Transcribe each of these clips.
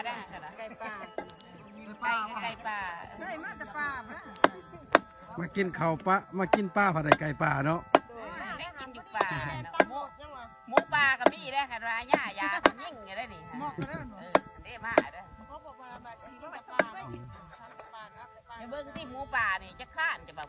ໄກ່ປ່າ ໄກ່ ໄກ່ປ່າ ເອີ ໄດ້ມາແຕ່ປ່າ ມາ ມາກິນເຂົ້າປ່າ ມາກິນປ່າ ພັດໄດ້ໄກ່ປ່າເນາະ ໄດ້ກິນຢູ່ປ່າເນາະ ໝູ ໝູປ່າກໍມີແລ້ວ ຄັນວ່າຫຍ້າຢາກໍຍິງຢູ່ໄດ໋ນີ້ ເອີ ເດ້ມາເດີ ເຮົາບໍ່ວ່າມາກິນແຕ່ປ່າເນາະ ໄປເບິ່ງຕິ ໝູປ່ານີ້ຈັກຄານຈະວ່າ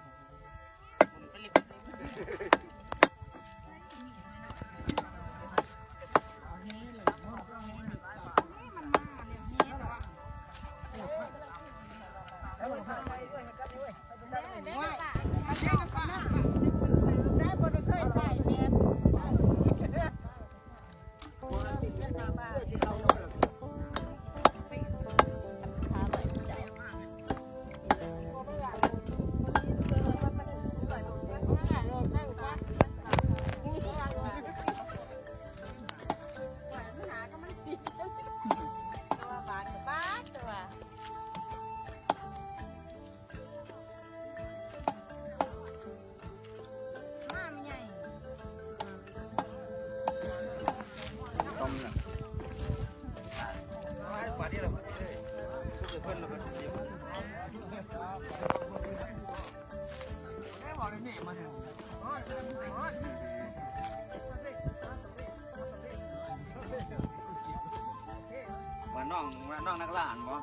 ວ່ານ້ອງ ວ່ານ້ອງນັກລ່າຫັ້ນບໍ່?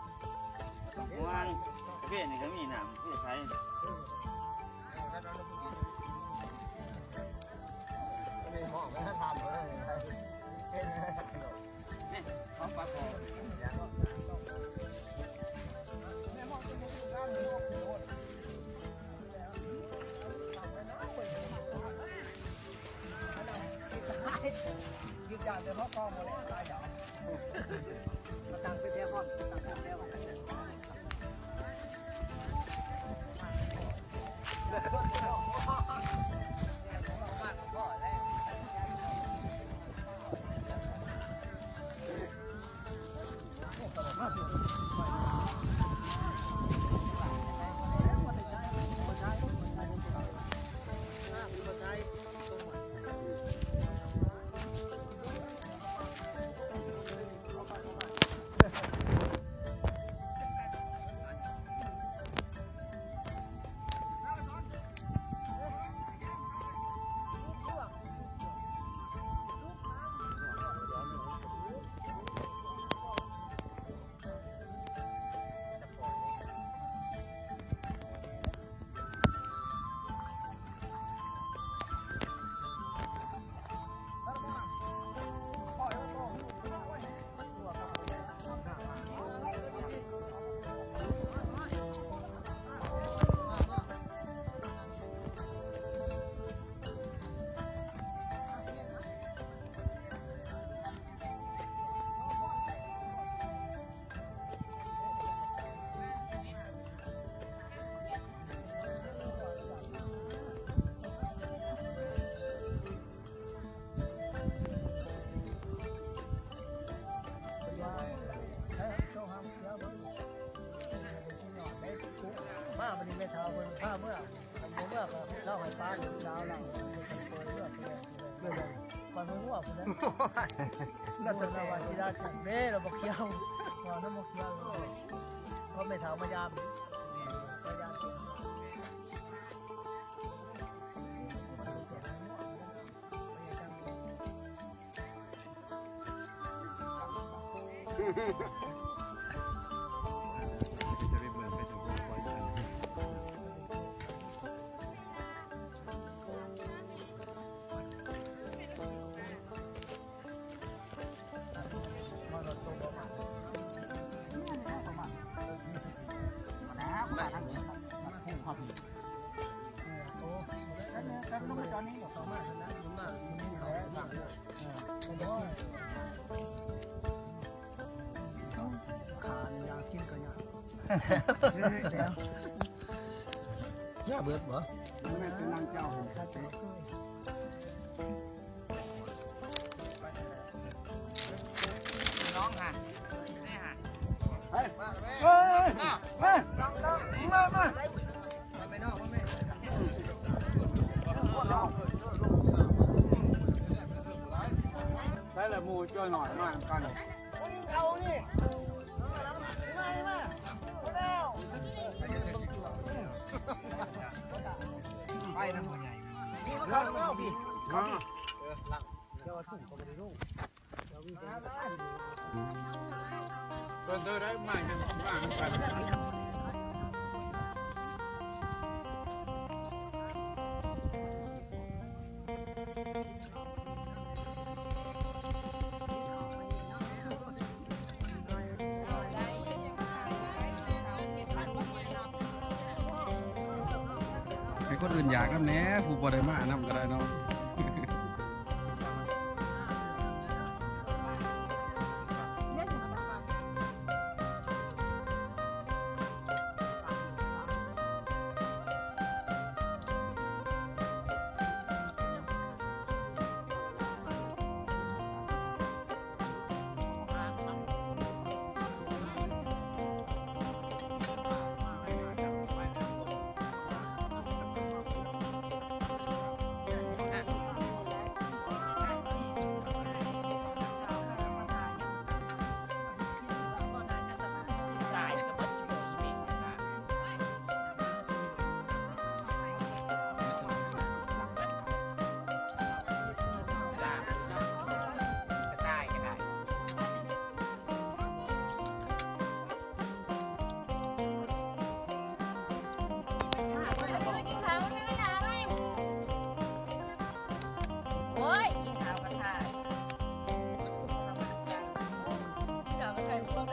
ເພນີ້ກໍມີນ້ຳ ເພໃສ? ມາບັດນີ້ແມ່ເຖົ້າເພິ່ນພາເມືອ ຄັນບໍ່ເມືອກໍເລົ່າໃຫ້ປ້າເຈົ້າເລົ່າເລີຍ ເພິ່ນເປີດເມືອ ເມືອແລ້ວ ໄປເມືອຫົວພຸ້ນແຫຼະ ລາວວ່າຊິລາຈັກເດ້ ລາວບໍ່ຂຽວ ວ່ານຳບໍ່ຂຽວ ເພາະແມ່ເຖົ້າມາຢາມ ມາຢາມ. ຢາກກິນກໍຢາກ ຢາກເບິດບໍ່? ແມ່ນເປັນນາງເຈົ້າຫັ້ນ ນ້ອງຫາ ໄດ້ຫາ ເຮີ້ຍ ເຮີ້ຍ ມາ ມາ ມາ ມາ ໄປລະໝູ່ຈ້ອຍໜ້ອຍມານຳກັນ ເອົານີ້. ເອີ ເຈົ້າວ່າສູງກໍບໍ່ໄດ້ລົງ ເບິ່ງເດີ ໄດ້ມາ ມານຳກັນ. ໃຫ້ຄົນອື່ນຢາກນຳແດ່ ຜູ້ບໍ່ໄດ້ມານຳກໍໄດ້ເນາະ. ໂອ້ຍ ກິນເຂົ້າກໍຖ່າຍ ກິນເຂົ້າກໍຖ່າຍ ພວກ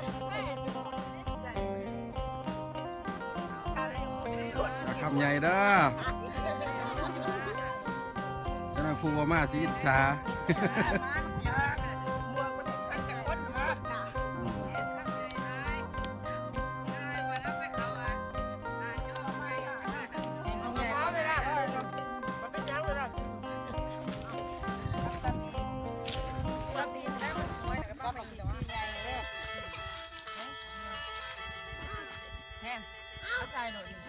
ຄຳໃຫຍ່ເດີ ຈະນັ້ນຜູ້ບໍ່ມາຊິອິດສາ. ແຮງ ເອົາໃສ່ໂລດນີ້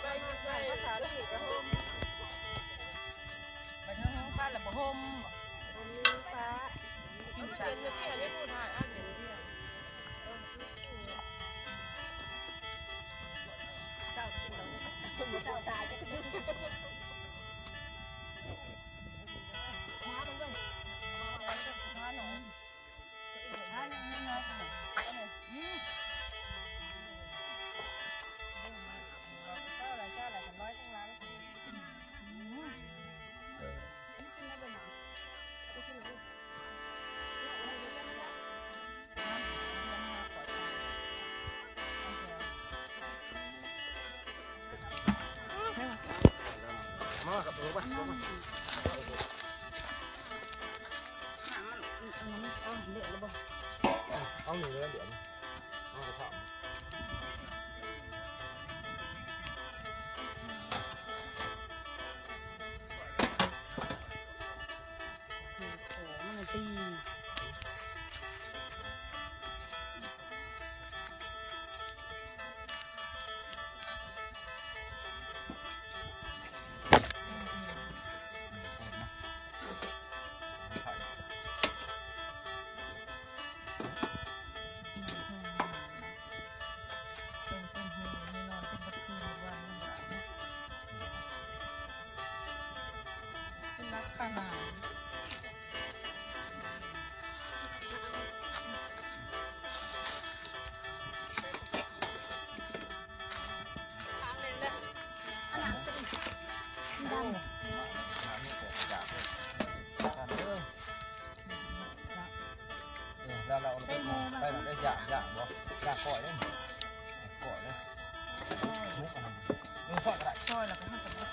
ໄປເທິງໂຮງຟ້າແລ້ວບໍ່ຫົ່ມ ບໍ່ມີຟ້າ ກິນກັນ. ເອົານີ້ເລີຍ ເອົາກະທະ ມັນຕີ. ແລ້ວເຮົາເອົາໄປໄປ ໄປ ໄປ ຍ່າງ ຍ່າງບໍ່ ຍ່າງກ້ອຍເດ້ ກ້ອຍເດ້ ໝູກອັນນັ້ນ ເອີ ຊອຍກໍໄດ້ ຊອຍແລ້ວກໍ